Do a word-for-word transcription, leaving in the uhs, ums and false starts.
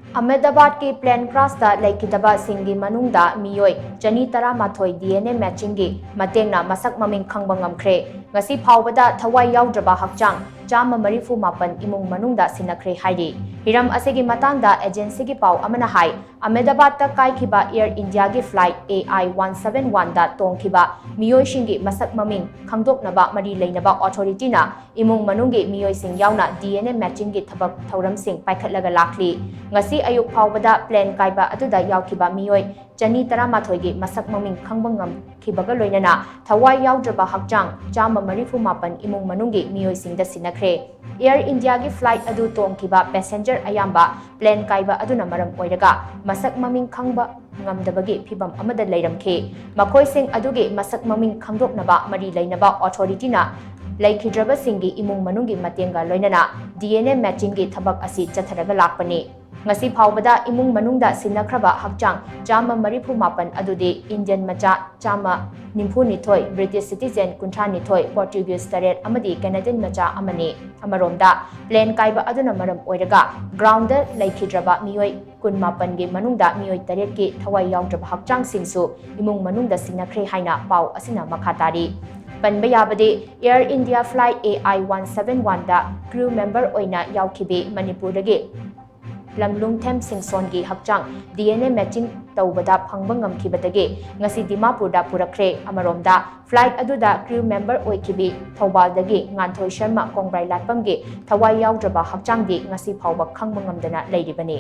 ꯑꯍꯃꯦꯗꯥꯕꯥꯗꯀꯤ plane crashꯇ ꯂꯩꯈꯤꯗꯕꯁꯤꯡꯒꯤ ꯃꯅꯨꯡꯗ ꯃꯤꯑꯣꯏ ꯆꯅꯤ ꯇꯔꯥꯃꯥꯊꯣꯏ DNA matchingꯒꯤ ꯃꯇꯦꯡꯅ ꯃꯁꯛ ꯃꯃꯤꯡ ꯈꯪꯕ ꯉꯝꯈ꯭ꯔꯦ꯫ ꯉꯁꯤ ꯐꯥꯎꯕꯗ ꯊꯋꯥꯏ ꯌꯥꯎꯗ꯭ꯔꯕ ꯍꯛꯆꯥꯡ ꯆꯥꯝꯃ ꯃꯔꯤꯐꯨ ꯃꯥꯄꯟ ꯏꯃꯨꯡ ꯃꯅꯨꯡꯗ ꯁꯤꯟꯅꯈ꯭ꯔꯦ ꯍꯥꯏꯔꯤ꯫ ꯍꯤꯔꯝ ꯑꯁꯤꯒꯤ ꯃꯇꯥꯡꯗ agencyꯒꯤ ꯄꯥꯎ ꯑꯃꯅ ꯍꯥꯏ, ꯑꯍꯃꯦꯗꯥꯕꯥꯗꯇ ꯀꯥꯏꯈꯤꯕ Air Indiaꯒꯤ flight A I one seven oneꯗ ꯇꯣꯡꯈꯤꯕ ꯃꯤꯑꯣꯏꯁꯤꯡꯒꯤ ꯃꯁꯛ ꯃꯃꯤꯡ ꯈꯪꯗꯣꯛꯅꯕ ꯃꯔꯤ ꯂꯩꯅꯕ authorityꯅ ꯏꯃꯨꯡ ꯃꯅꯨꯡꯒꯤ ꯃꯤꯑꯣꯏꯁꯤꯡ ꯌꯥꯎꯅ DNA matchingꯒꯤ ꯊꯕꯛ ꯊꯧꯔꯝꯁꯤꯡ ꯄꯥꯏꯈꯠꯂꯒ ꯂꯥꯛꯂꯤ꯫ ꯉꯁꯤ ꯑꯌꯨꯛ ꯐꯥꯎꯕꯗ plane ꯀꯥꯏꯕ ꯑꯗꯨꯗ ꯌꯥꯎꯈꯤꯕ ꯃꯤꯑꯣꯏ ꯆꯅꯤ ꯇꯔꯥꯃꯥꯊꯣꯏꯒꯤ ꯃꯁꯛ ꯃꯃꯤꯡ ꯈꯪꯕ ꯉꯝꯈꯤꯕꯒ ꯂꯣꯏꯅꯅ ꯊꯋꯥꯏ ꯌꯥꯎꯗ꯭ꯔꯕ ꯍꯛꯆꯥꯡ ꯆꯥꯝꯃ ꯃꯔꯤꯐꯨ ꯃꯥꯄꯟ ꯏꯃꯨꯡ ꯃꯅꯨꯡꯒꯤ ꯃꯤꯑꯣꯏꯁꯤꯡꯗ ꯁꯤꯟꯅꯈ꯭ꯔꯦ꯫ Air Indiaꯒꯤ flight ꯑꯗꯨ ꯇꯣꯡꯈꯤꯕ passenger ꯑꯌꯥꯝꯕ plane ꯀꯥꯏꯕ ꯑꯗꯨꯅ ꯃꯔꯝ ꯑꯣꯏꯔꯒ ꯃꯁꯛ ꯃꯃꯤꯡ ꯈꯪꯕ ꯉꯝꯗꯕꯒꯤ ꯐꯤꯚꯝ ꯑꯃꯗ ꯂꯩꯔꯝꯈꯤ꯫ ꯃꯈꯣꯏꯁꯤꯡ ꯑꯗꯨꯒꯤ ꯃꯁꯛ ꯃꯃꯤꯡ ꯈꯪꯗꯣꯛꯅꯕ ꯃꯔꯤ ꯂꯩꯅꯕ authorityꯅ ꯂꯩꯈꯤꯗ꯭ꯔꯕꯁꯤꯡꯒꯤ ꯏꯃꯨꯡ ꯃꯅꯨꯡꯒꯤ ꯃꯇꯦꯡꯒ ꯂꯣꯏꯅꯅ DNA matchingꯒꯤ ꯊꯕꯛ ꯑꯁꯤ ꯆꯠꯊꯔꯒ ꯂꯥꯛꯄꯅꯤ꯫ ꯉꯁꯤ ꯐꯥꯎꯕꯗ ꯏꯃꯨꯡ ꯃꯅꯨꯡꯗ ꯁꯤꯟꯅꯈ꯭ꯔꯕ ꯍꯛꯆꯥꯡ ꯆꯥꯝꯃ ꯃꯔꯤꯐꯨ ꯃꯥꯄꯟ ꯑꯗꯨꯗꯤ Indian ꯃꯆꯥ ꯆꯥꯝꯃ ꯅꯤꯐꯨ ꯅꯤꯊꯣꯏ, British citizen ꯀꯨꯟꯊ꯭ꯔꯥ ꯅꯤꯊꯣꯏ, Portuguese ꯇꯔꯦꯠ ꯑꯃꯗꯤ Canadian ꯃꯆꯥ ꯑꯃꯅꯤ꯫ ꯑꯃꯔꯣꯝꯗ, plane ꯀꯥꯏꯕ ꯑꯗꯨꯅ ꯃꯔꯝ ꯑꯣꯏꯔꯒ groundꯗ ꯂꯩꯈꯤꯗ꯭ꯔꯕ ꯃꯤꯑꯣꯏ ꯀꯨꯟꯃꯥꯄꯟꯒꯤ ꯃꯅꯨꯡꯗ ꯃꯤꯑꯣꯏ ꯇꯔꯦꯠꯀꯤ ꯊꯋꯥꯏ ꯌꯥꯎꯗ꯭ꯔꯕ ꯍꯛꯆꯥꯡꯁꯤꯡꯁꯨ ꯏꯃꯨꯡ ꯃꯅꯨꯡꯗ ꯁꯤꯟꯅꯈ꯭ꯔꯦ ꯍꯥꯏꯅ ꯄꯥꯎ ꯑꯁꯤꯅ ꯃꯈꯥ ꯇꯥꯔꯤ꯫ ꯄꯟꯕ ꯌꯥꯕꯗꯤ, Air India flight A I one seven oneꯗ crew member ꯑꯣꯏꯅ ꯌꯥꯎꯈꯤꯕꯤ ꯃꯅꯤꯄꯨꯔꯗꯒꯤ ꯂꯝꯂꯨꯡꯊꯦꯝ ꯁꯤꯡꯁꯣꯟꯒꯤ ꯍꯛꯆꯥꯡ DNA matching ꯇꯧꯕꯗ ꯐꯪꯕ ꯉꯝꯈꯤꯕꯗꯒꯤ ꯉꯁꯤ ꯗꯤꯃꯥꯄꯨꯔꯗ ꯄꯨꯔꯛꯈ꯭ꯔꯦ꯫ ꯑꯃꯔꯣꯝꯗ, flight ꯑꯗꯨꯗ crew member ꯑꯣꯏꯈꯤꯕꯤ ꯊꯧꯕꯥꯜꯗꯒꯤ ꯉꯥꯟꯊꯣꯏ ꯁꯔꯃ ꯀꯣꯡꯕ꯭ꯔꯥꯏ ꯂꯥꯠꯄꯝꯒꯤ ꯊꯋꯥꯏ ꯌꯥꯎꯗ꯭ꯔꯕ ꯍꯛꯆꯥꯡꯗꯤ ꯉꯁꯤ ꯐꯥꯎꯕ ꯈꯪꯕ ꯉꯝꯗꯅ ꯂꯩꯔꯤꯕꯅꯤ꯫